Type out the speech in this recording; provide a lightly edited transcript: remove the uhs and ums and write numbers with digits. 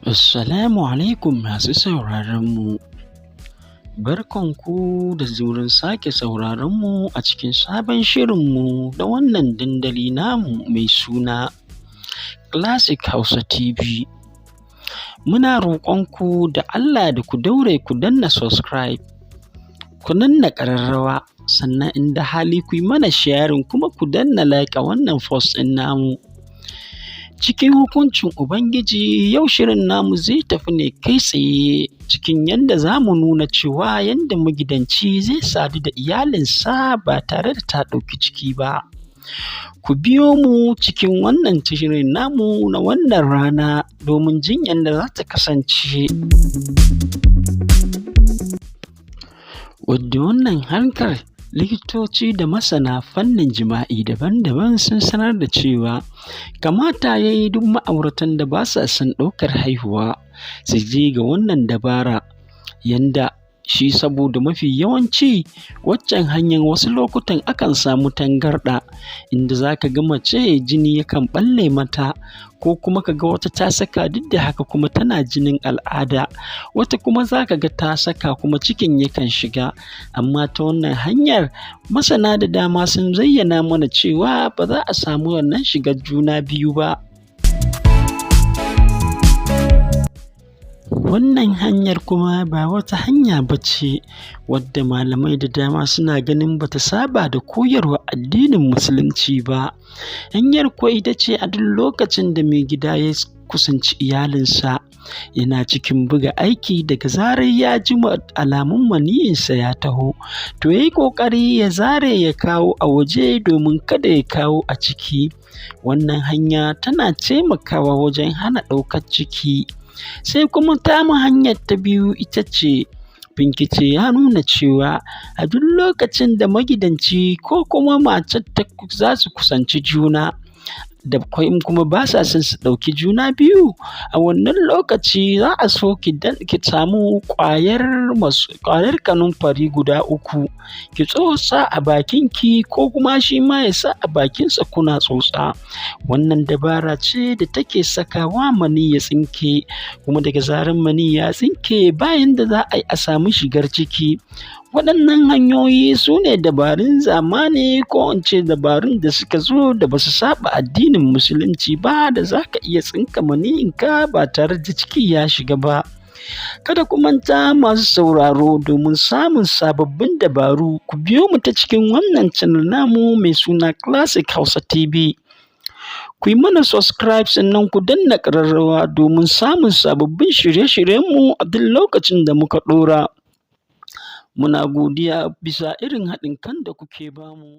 Assalamu alaikum masu sauraronmu. Barkanku da jimirin sake sauraronmu a cikin sabon shirinmu na wannan dandali namu mai suna Classic Hausa TV. Muna roƙonku da Allah da ku daure ku danna subscribe, ku danna ƙararrawa, sannan inda hali ku yi mana sharing kuma ku danna like a wannan post ɗin namu. Cikin hukuncin Ubangiji, yau shirin namu zai tafi ne kai tsaye cikin yanda za mu nuna cewa yanda magidanci zai sadu da iyalinsa ba tare da ta ɗauki ciki ba. Ku biyo mu cikin wannan shirin namu na wannan rana domin jin yanda za ta kasance. Wadda wannan harkar likitoci da masana fannin jima'i daban-daban sun sanar da cewa kamata ya yi duk ma'auratan da ba sa son ɗaukar haihuwa su je ga wannan dabara, yanda shi saboda mafi yawanci waccan hanyar wasu lokutan akan samu tangarɗa, inda za ka ga mace jini yakan ɓalle mata, ko kuma ka ga wata ta saka duk da haka kuma tana jinin al'ada, wata kuma za ka ga ta saka kuma cikin yakan shiga. Amma ta wannan hanyar, masana da dama sun zayyana mana cewa ba za a samu wannan shigar juna biyu ba. Wannan hanyar kuma ba wata hanya ba ce wadda malamai da dama suna ganin ba ta saba da koyarwar addinin Musulunci ba. Hanyar kuwa ita ce, a duk lokacin da mai gida ya kusanci iyalinsa yana cikin buga aiki, daga zarar ya ji alamun maniyyinsa ya taho, to ya yi ƙoƙari ya zare ya kawo a waje domin kada ya kawo a ciki. Wannan hanya tana taimakawa wajen hana ɗaukar ciki. Sai kuma tamu hanyar ta biyu ita ce, bincike ya nuna cewa a duk lokacin da magidanci ko kuma matar za su kusanci juna da kuma ba sa son su ɗauki juna biyu, a wannan lokaci za a so ki samu ƙwayar kanumfari guda uku, ki tsotsa a bakinki ko kuma shi ma ya sa a bakinsa kuna tsotsa. Wannan dabara ce da take sakawa maniyyi ya tsinke, kuma daga zarar maniyyi ya tsinke, ba yanda za a yi a samu shigar ciki. Waɗannan hanyoyi su ne dabarun zamani, ko in ce dabarun da suka zo da ba su saɓa addinin Musulunci ba, da za ka iya tsinka maniyyinka ba tare da ciki ya shiga ba. Kada ku manta, masu sauraro, domin samun sababbin dabaru ku biyo mu ta cikin wannan channel namu mai suna Classic Hausa TV. Ku yi mana subscribe, sannan ku danna ƙararrawa domin samun sababbin shirye-shiryenmu a duk lokacin da muka ɗora. Muna godiya bisa irin haɗin kan da kuke bamu.